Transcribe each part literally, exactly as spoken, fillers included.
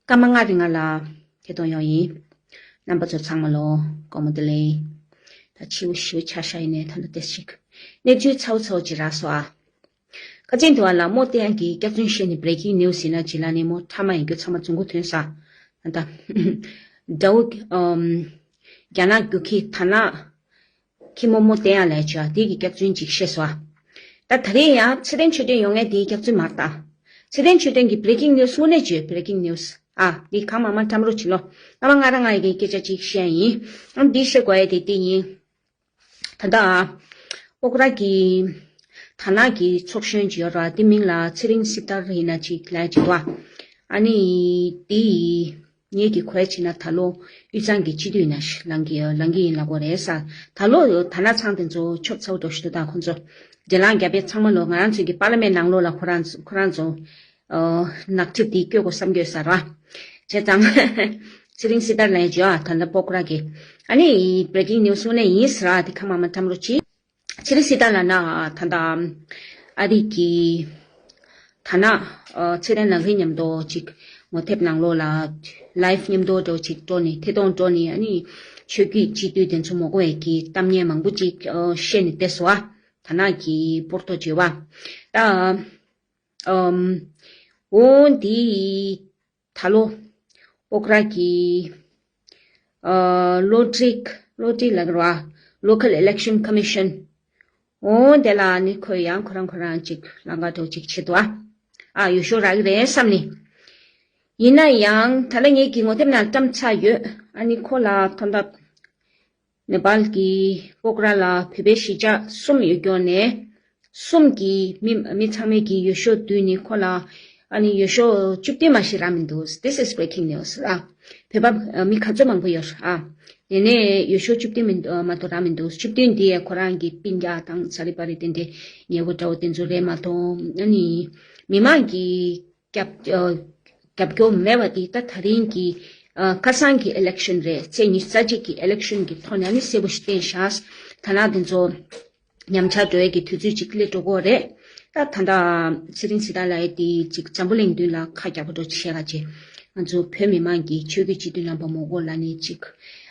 སྐར་མ་ལྔ་རིང་ལ་ཐད་གཏོང་ཡོང་ཡིན། རྣམ་པ་ཚོ་ཚང་མ་ལོ་དགོང་མོ་བདེ་ལེགས། ད་ཕྱི་པོ་ཞེ་པོ་ཆར་ཤ་ཡིན་ནས་ད་ལྟ་ཏེ་ཞིག་གནས་ཚུལ་ཚ་བོ་ཚ་བོ་ཅིག་རག་སོང་ཨ། ཁ་ཅིག་དུ་བ་ལ་མོ་བསྟན་གྱི་སྐྱག་རྫུན་བཤད་ནས་breaking news ཡིན་ན་ཅི་ལ་ནི་མོ་ཕྲ་མ་ཡིན་རྒྱུ་ཚང་མ་རྫུན་གོ་ཐོན་ས། ད་དགྲ་བོ་ཨམ་རྒྱ་ནག་རྒྱུག་ཁྱི་ཐ་ན། ཁྱི་མོ་མོ་བསྟན་ཡ་ལས་བྱ་དེ་གི་སྐྱག་རྫུན་ཅིག་བཤད་སོང་ཨ། ད་ད་རེས་ཡང་ཚེ་བརྟན་ཆོས་སྒྲོན་ཡོང་ངས་དེའི་སྐྱག་རྫུན་མར་ལྟ། ཚེ་བརྟན་ཆོས་སྒྲོན་གྱི་breaking news དངོས་གནས་བརྗོད་breaking news ཨ་འདི་གང་མང་མང་བཀྲམ་རོགས་བྱེད་ལོ། ཨ་མ་ང་རང་ང་ཡི་གི་སྐད་ཆ་ཅིག་བཤད་ཡིན། ཨ་འདི་བཤད་དགོས་ཡ་དེ་དེ་ཡིན། ད་ལྟ་ཨ། སྤོག་ར་གི་ད་ནག་གི་ཚོགས་གཞོན་ཅིག་ཡོད་ར་དེ་མིང་ལ་ཚེ་རིང་སྲི་ཐར་ཡིན་ན་ཅིག་ལ་ཅིག་དོ། ཨ་ནི་དེ་ངེད་ཀྱི་གོ་ཡ་ཕྱིན་ན་ད་ལོ་དབུས་གཙང་གི་སྤྱི་འཐུས་ཡིན་ན་ལང་གི་ལང་གི་ཡིན་ལ་གོ་རེད་ས། ད་ལོ་ད་ན་ཚང་དེ་ཚོ་ཆོབ་ཚ་བོ་འགྲོ་ཤི་དུ་དང་ཁོ་ཚོ་དེ་ལང་རྒྱ་བེ་ཚང་མ་ལོ་ང་རང་ཚོའི་གི་པར་ལི་མེན་ནང་ལོགས་ལ་ཁོ་རང་ཁོ་རང་ཚོ་ནག་ཁྲིབ་དེ་སྐྱོད་གོ་བསམ་སྐྱོད་ས་ར། བྱས་ཙང་ཚེ་རིང་སྲི་ཐར་ལ་ཡ་ཇོ་ཨ་ད་ལྟ་སྤོག་ར་གི་ཨ་ནི་breaking news དངོས་གནས་ཡིན་ས་ར་དེ་ཁ་མ་མ་འཐམ་རོ་ཅི། ཕྱི་རི་སི་ཏཱ་ལ་ན་ད་ལྟ་ཨ་རི་གི་ཐ་ན་ཚེ་རིང་ལགས་རིང་མཉམ་དུ་ཅིག་ངོ་དེབ་ནང་ལོགས་ལ་live་མཉམ་དུ་འགྲོ་ཅིག་འགྲོ་ནས་ཐད་གཏོང་འགྲོ་ནས་ཨ་ནི་ཆོས་བརྒྱུད་སྤྱི་འཐུས་དེ་ཚོ་མོ་གོ་བའི་གི་གཏམ་ངན་མང་པོ་ཅིག་བཤད་ནས་བསྡད་སོ་ཨ། ཐ་ན་གི་པོར་ཏོ་བརྗོད་བ་ད་ཨམ་འོ་འདི། ད་ལོ་སྤོག་ར་གི་ཨ་ལོ་ཊ་རི་ལོ་ཊ་རི་ལ་གར་བ་Local Election Commission འོ་དེ་ལ་ནི་ཁོས་ཡང་ཁོ་རང་ཁོ་རང་ཅིག་ལང་ཀ་འགྲོ་ཅིག་བྱེད་དོ་ཨ། ཨ་ཡོད་ཤོག་རག་གི་རེད་བསམ་ནི། ཡིན་ན་ཡང་ད་ལ་ངེད་ཀྱི་ངོ་དེབ་ནང་བཀྲམ་ཚར་ཡོད། ཨ་ནི་ཁོ་ལ་ཐོན་ཐབས། ནེ་པཱལ་གྱི་སྤོག་ར་ལ་བོད་པའི་གཞིས་ཆགས་གསུམ་ཡོད་སྐྱོར་ནས་གསུམ་གྱི་མི་མི་ཚང་མས་ཀྱི་ཡོད་ཤོག་བསྡུས་ནས་ཁོ་ལ་ཨ་ནི་ཡོད་ཤོག་བཅུ་བདུན་མ་ཞིག་རག་མི་འདུག This is breaking news ཨ། བོད་པ་མི་ག་ཚོད་མང་པོ་ཡོད་ཨ། དེ་ནས་ཡོད་ཤོག་བཅུ་བདུན་མི་འདུག་མ་གཏོགས་རག་མི་འདུག་བཅུ་བདུན་འདི་ཁོ་རང་གི་སྤུན་ཀྱག་དང་ཚ་རི་པ་རི་དེ་འདྲའི་ཉེ་བོ་འདྲ་བོ་དེ་ཚོ་རེད་མ་གཏོགས་ཨ་ནི་མི་མང་གི་རྒྱབ་རྒྱབ་སྐྱོར་མེད་པ་དེ་ད་ད་རིང་གི་ཁ་སང་གི་election་རེད། ཚེས་ཉི་ཤུ་རྩ་གཅིག་གི་election་གི་ཐོག་ནས་ནི་གསལ་པོ་ཞིག་བསྟན་ཤག་ད་ནང་དེ་ཚོ་ཉམས་ཆག་འགྲོ་ཡས་ཀྱི་དུས་ཚོད་ཅིག་སླེབས་འགྲོ་གི་རེད། ད་ད་ལྟ་ཚེ་རིང་སྲི་ཐར་ལགས་དེ་ཅིག་འཛམ་བུ་གླིང་མདུན་ལ་ཁ་རྒྱག་པ་འགྲོ་ཅིག་བྱས་ཁ་ཅིག་ང་ཚོ་བོད་མི་མང་གི་ཆོས་བརྒྱུད་སྤྱི་འཐུས་རྣམ་པ་མོ་གོ་ལ་ནི་ཅིག་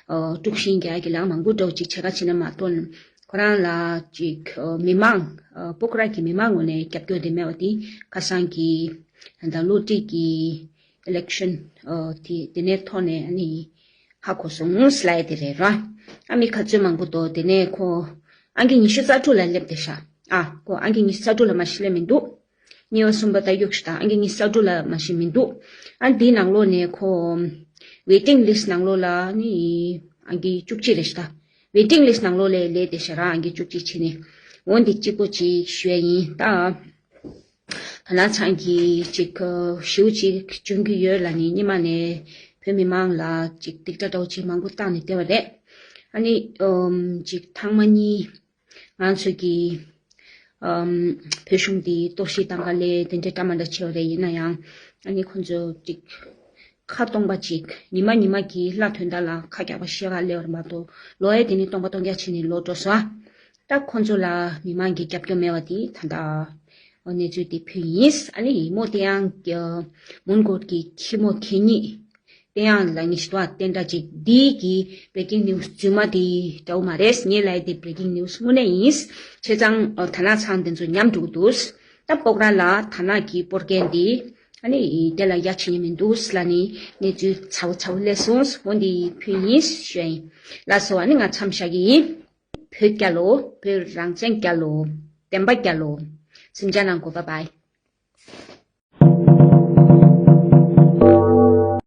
དཀྲུག་ཤིང་རྒྱག་གི་ལག་མང་པོ་འགྲོ་ཅིག་བྱས་ཁ་ཕྱིན་ན་མ་གཏོགས་ཁོ་རང་ལ་ཅིག་མི་མང་སྤོག་ར་གི་མི་མང་ངོས་ནས་རྒྱབ་སྐྱོར་དེ་མེད་པ་དེ་ཁ་སང་གི་ད་ལོ་ཊ་རི་གི་election་དེ་དེ་ནས་ཐོག་ནས་ཨ་ནི་ཧ་གོ་སོང་ལབ་ཡ་དེ་རེད་ར། ཨ་མི་ག་ཚོད་མང་པོ་འདུག་དེ་ནས་ཁོ་ཨང་ཀི་ཉི་ཤུ་རྩ་དྲུག་ལ་སླེབས་བསྡད་ཤག་ཨ་ཁོ་ཨང་ཀི་ཉི་ཤུ་རྩ་དྲུག་ལ་མ་ཤི་སླེབས་མི་འདུག་གཉིས་པ་གསུམ་པ་ད་གཡུག་ཤི་ད་ཨང་ཀི་ཉི་ཤུ་རྩ་དྲུག་ལ་མ་ཤི་མི་འདུག་ཨ་འདིའི་ནང་ལོགས་ནས་ཁོ་waiting list་ནང་ལོགས་ལ་ནི་ཨང་ཀི་བཅུ་གཅིག་རེད་ཤག་ད། waiting list་ནང་ལོགས་ལ་ལས་དེ་ཤ་ར་ཨང་ཀི་བཅུ་གཅིག་ཕྱིན་ནས་འོ་འདི་གཅིག་པོ་ཅིག་ཞུ་ཡ་ཡིན་ད། ད་ལ་ཚང་གི་ཅིག་ཞིའུ་ཅིག་འབྱུང་གི་ཡོད་ལ་ནི་སྙེ་མ་ནས་བོད་མི་མང་ལ་ཅིག་སྡིག་སྒྲ་འདྲ་བོ་ཅིག་མང་པོ་བཏང་ནས་བསྡད་པ་རེད། ཨ་ནི་ཅིག་ཐེངས་མ་གཉིས་ང་ཚོ་གི་བོད་གཞུང་འདི་གཏོར་བཤིག་བཏང་ག་ལས་དེ་འདྲའི་འདྲ་མ་འདྲ་ཆེ་བ་རེད། ཡིན་ན་ཡང་ཨ་ནི་ཁོ་ཚོ་ཅིག་ཁ་སྟོང་པ་ཅིག་ཉི་མ་ཉི་མ་གི་ལྷ་དོན་དག་ལ་ཁ་རྒྱག་པ་ཤེས་ག་སླེབས་པ་མ་གཏོགས་ལོ་ཡ་དེ་ནི་སྟོང་པ་སྟོང་རྒྱག་བྱས་ནས་ལོ་འགྲོ་སོང་ཨ། ད་ཁོ་ཚོ་ལ་མི་མང་གི་རྒྱབ་སྐྱོར་མེད་པ་དེ་ད་ལྟ་གནས་ཚུལ་དེ་ཕུལ་ཡིན། ཨ་ནི་མོ་དེ་ཡང་མོན་གྷོ་གི་ཁྱི་མོ་གད་སྙིགས་དེ་ཡང་ལ་ཉི་ཤུ་བ་དེ་འདྲ་ཅིག་འདི་གི་breaking news་རྫུན་མ་དེ་འདྲ་བོ་མ་རེད། ངས་ལབ་ཡ་དེ་breaking news་དངོས་གནས་ཡིན། བྱས་ཙང་ད་ནག་ཚང་དེ་ཚོ་ཉམས་འགྲོ་གི་འདུག་ད་སྤོག་ར་ལ་ད་ནག་གི་སྤོར་མཁན་དེ་ཨ་ནི་དེ་ལ་ཡ་བྱེད་ཉན་མི་འདུག་ལ་ནི་གནས་ཚུལ་ཚ་བོ་ཚ་བོ་སླེབས་སོང་། འོ་འདི་ཕུལ་ཡིན་ཞུ་ཡ་ཡིན། ལགས་སོ། ཨ་ནི་ང་མཚམས་བཞག་གི་ཡིན། བོད་རྒྱལ་ལོ། བོད་རང་བཙན་རྒྱལ་ལོ། བདེན་པ་རྒྱལ་ལོ། གཟིམ་འཇག་གནང་གོ། Bye bye།